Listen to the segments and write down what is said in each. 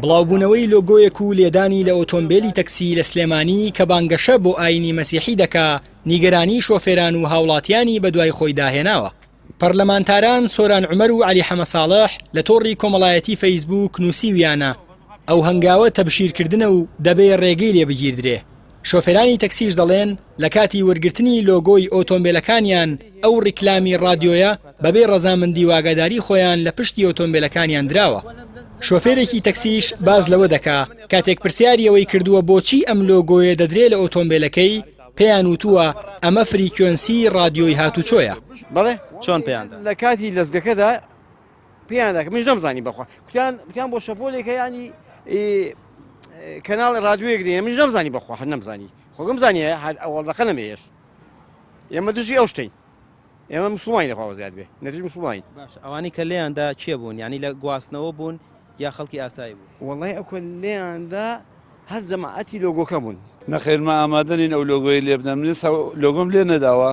بڵاوبوونەوەی لۆگۆیەک و لێدانی لە ئۆتۆمبێلی تەکسی لە سلێمانی کە بانگەشە بۆ ئایینی مەسیحی دەکا، نیگەرانی شۆفێران و هاوڵاتیانی بەدوای خۆیدا هێناوە. پەرلەمانتاران سۆران عومەر و عەلی حەمەساڵح لە تۆڕی کۆمەڵایەتی فەیسبووک نووسیویانە، ئەو هەنگاوە تەبشیرکردنە و دەبێ ڕێگەی لێ بگیردرێ. شۆفێرانی تەکسیش دەڵێن، لە کاتی وەرگرتنی لۆگۆی ئۆتۆمبێلەکانیان ئەو ڕیکلامی ڕادیۆیە بەبێ ڕەزامەندی و ئاگاداری خۆیان لە پشتی ئۆتۆمبێلەکانیان دراوە. شۆفێرێکی تەکسیش باس لەوە دەکا، کاتێک پرسیاری ئەوەی کردووە بۆچی ئەم لۆگۆیە دەدرێ لە ئۆتۆمبێلەکەی، پێیان وتووە ئەمە فریکوێنسیی ڕادیۆی هاتوچۆیە. بەڵێ چۆن پێیان دا؟ لە کاتی لەزگەکەدا پێیان دا کە منیش نەمزانی بەخوا کوتیان کوتیان بۆ شەپۆلێکە ینی کەناڵ ڕادیۆیەک دێ منیش نەمزانی بەخوا هەر نەمزانی خۆگەم زانی هەر ئەوەڵ دەقە نەمێش ئێمە دژی ئەو شتین ئێمە مسلمانی لەخوا زیاد بێ نەدژ مسلمانین باش ئەوانەی کە لێیاندا کێ بوون یعنی لە گواستنەوە بوون یا خەڵکی ئاسایی بوون؟ وەڵای ئەو کە لێیاندا هەر جەماعەتی لۆگۆکە بوون. نەخێر مە ئامادە نین ئەو لۆگۆیەی لێ بدەن من ئێستا لۆگۆم لێ نەداوە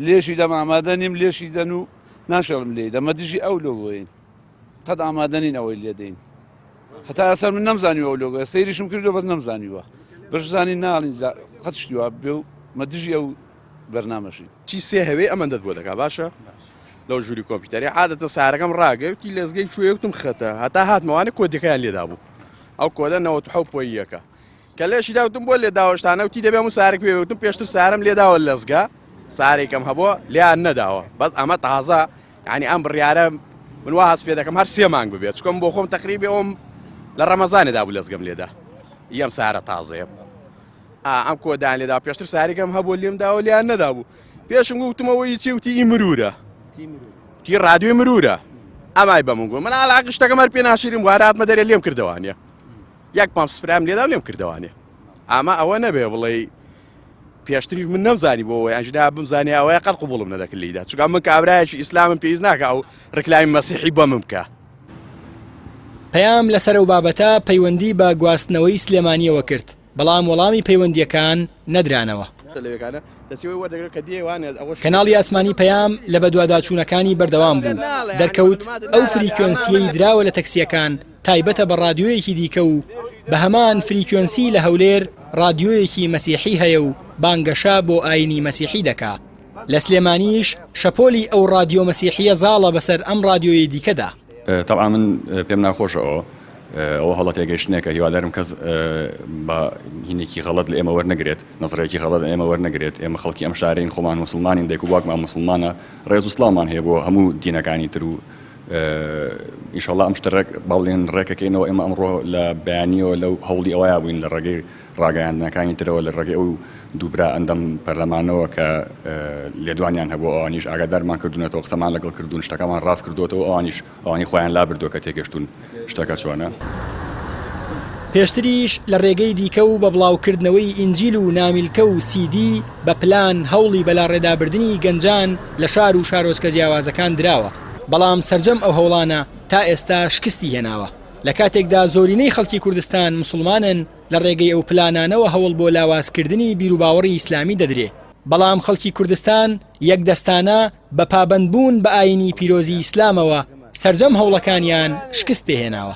لێشی دەم ئامادە نیم لێشی دەن و ناشێڵم لێی دەمە دژی ئەو لۆگۆین قەت ئامادە نین ئەوەی لێ دەین هەتا ئێستا من نەمزانیوە ئەو لۆگۆیە سەیریشم کردو بەس نەمزانیوە بەش زانین ناڵین قەت شتی وا بێ و مە دژی ئەو بەرنامەشین. چی سێ هەوێ ئەمەندەت بۆ دەکا باشە لەو ژووری کۆمپیوتەری عادەتە سارەکەم ڕاگرتی لەزگەی کوێ وتم خەتە هەتا هاتمەوانە کۆدەکەیان لێدابوو ئەو کۆدە 97 پۆی یەکە کە لێشی داوتم بۆ لێ داوەشتانە وتی دەبێ هەموو سارێک پێ وتم پێشتر سارم لێداوە لەزگە سارێکم هەبووە لێیان نەداوە بەس ئەمە تازە یعنی ئەم بڕیارە من وا هەست پێ دەکەم هەر سێ مانگ ببێت چکم بۆ خۆم تقریبی ئەوم لە ڕەمەزانێدا بوو لەزگەم لێدا یەم سارە تازەیە ئەم کۆدان لێدا پێشتر سارێکم هەبوو لێم داوە لیان نەدابوو پێشم گوتمەوە چی وتی ئی مرورە تی رادیۆی مرورە ئەمای بە من گوت من ئالا شتەکەم هەر پێ ناشریم واراتمە دەرێ لێم کردەوانە یەک پامپ سپرام لێدا و لێم کردەوانێ ئاما ئەوە نەبێ بڵێ پێشتریش من نەمزانی بۆ ئەوەی ئەنجدا بمزانانی ئەوەیە قەت قوبڵم نەدەکرد لیدا چونکە من کابرایەکی ئیسلامم پێویست ناکە ئەو ڕکلامی مەسیحی بە من بکە. پەیام لەسەر ئەو بابەتە پەیوەندی بە گواستنەوەی سلێمانییەوە کرد، بەڵام وەڵامی پەیوەندییەکان نەدرانەوە. کەناڵی ئاسمانی پەیام لە بەدواداچوونەکانی بەردەوام بوو، دەرکەوت ئەو فریکوێنسییەی دراوە لە تەکسییەکان تایبەتە بە ڕادیۆیەکی دیکە و بە هەمان فریکوێنسی لە هەولێر ڕادیۆیەکی مەسیحی هەیە و بانگەشە بۆ ئاینی مەسیحی دەکا. لە سلێمانیش شەپۆلی ئەو ڕادیۆ مەسیحییە زاڵە بەسەر ئەم ڕادیۆیەی دیکەدا. تەبعا من پێم ناخۆشە ئەوە ئەوە هەڵە تێگەیشتنێکە هیوادارم کەس بە هینێکی غەڵەت لە ئێمە وەرنەگرێت نەزڕێکی غەڵەت لە ئێمە وەرنەگرێت ئێمە خەڵکی ئەم شارەین خۆمان موسڵمانین دایک و باوکمان موسڵمانە ڕێز و سڵاومان هەیە بۆ هەموو دینەکانی تر و ئیشەڵا ئەم شتە ڕێک بەڵێن ڕێکەکەینەوە ئێمە ئەمڕۆ لە بەیانیەوە لەو هەوڵی ئەوەیا بووین لە ڕێگەی ڕاگەیاندنەکانی ترەوە لە ڕێگەی ئەو دووبرا ئەندەم پەرلەمانەوە کە لێدوانیان هەبوو ئەوانیش ئاگادارمان کردوونەتەوە قسەمان لەگەڵ کردوون شتەکەمان ڕاست کردووەتەوە ئەوانیش ئەوانی خۆیان لابردووە کە تێگەشتوون شتەکە چۆنە. پێشتریش لە ڕێگەی دیکە و بە بڵاوکردنەوەی ئینجیل و نامیلکە و سیدی بە پلان هەوڵی بەلاڕێدابردنی گەنجان لە شار و شارۆچکە جیاوازەکان دراوە، بەڵام سەرجەم ئەو هەوڵانە تا ئێستا شکستی هێناوە. لە کاتێکدا زۆرینەی خەڵکی کوردستان موسڵمانن، لە ڕێگەی ئەو پلانانەوە هەوڵ بۆ لاوازکردنی بیروباوەڕی ئیسلامی دەدرێ، بەڵام خەڵکی کوردستان یەکدەستانە بە پابەندبوون بە ئایینی پیرۆزی ئیسلامەوە سەرجەم هەوڵەکانیان شکست پێهێناوە.